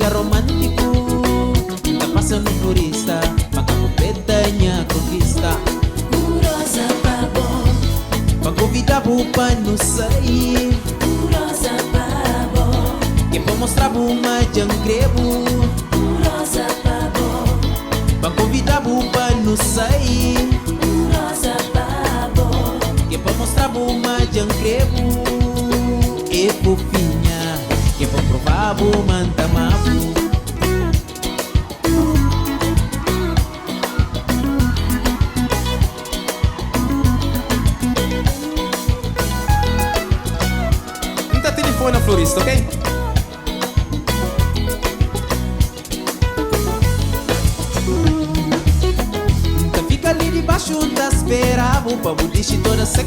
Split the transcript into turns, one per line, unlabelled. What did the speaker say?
fika romántiku. N ta pasa nu florista pa ka kompleta nha konkista.
Un roza pa bo.
Pa konvida-bu pa nu sai.
Un roza pa bo.
Ke pa mostra-bu ma dja N kre-bu.
Un roza pa bo.
Pa konvida-bu pa nu sai.
Un roza pa bo.
Ke pa mostra-bu ma dja N kre-bu. É fofinha. Ke pa prova-bu ma N ta ama-bu.
N ta telefona florista, ok?
N ta fika li dibaxu, N ta spera-bu pa bu dixi toda sexy.